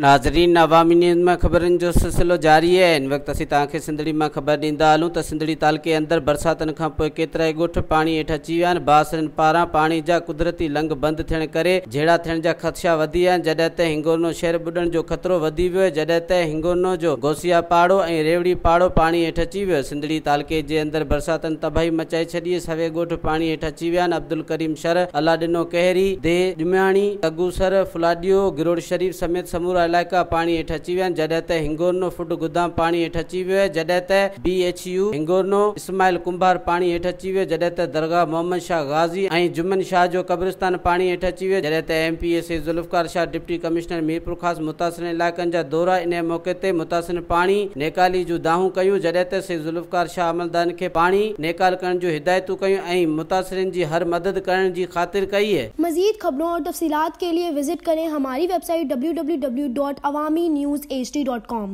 ناظرين عوامي نيوز مان خبرن جو سلسلو جاري آهي. هن وقت اسين توهان کي سنڌڙي مان خبر ڏيندا هلون ته سنڌڙي تعلقي اندر برساتن کان پوء ڪيترائي ڳوٺ پاڻي هيٺ اچي ويا آهن. بااثرن پاران پاڻي جا قدرتي لنگهه بند ٿيڻ ڪري جهيڙا ٿيڻ جا خدشا وڌي ويا آهن، جڏهن ته هنگورنو شهر ٻڏڻ جو خطرو وڌي ويو آهي، جڏهن ته هنگورنو جو غوثيه پاڙو ۽ ريوڙي پاڙو پاڻي هيٺ اچي ويو. سنڌڙي تعلقي جي اندر برساتن تباهي مچائي ڇڏي، سوين ڳوٺ پاڻي هيٺ اچي ويا آهن. عبدالڪريم شر، الله ڏنو ڪهيري، ديهه ڄمياڻي، تگوسر، ڦلاڏيو، گروڙ شريف سميت سمورا علائقا پاڻي هيٺ اچي ويا آهن، جڏهن ته هنگورنو فوڊ گدام پاڻي هيٺ اچي ويو آهي، جڏهن ته B H U Hingorno, Ismail Kumbhar پاڻي هيٺ اچي ويو، جڏهن ته درگاهه محمد شاهه غازي ۽ جمن شاهه جو قبرستان پاڻي هيٺ اچي ويو، جڏهن ته M P A Syed Zulfiqar Shah deputy commissioner Mirpurkhas متاثرين علائقن جا دورا انهي موقعي تي متاثرين پاڻي نيڪالي جون دانهون ڪيون، جڏهن ته سيد ذوالفقار شاهه عملدارن کي پاڻي نيڪال ڪرڻ جون هدايتون ڪيون ۽ متاثرين جي هر مدد ڪرڻ جي خاطر ڪئي. مزيد خبرون اور تفصيلات کے لئے وزٽ ڪرين ھماري ويب سائيٽ www.awamiNewsHD.com.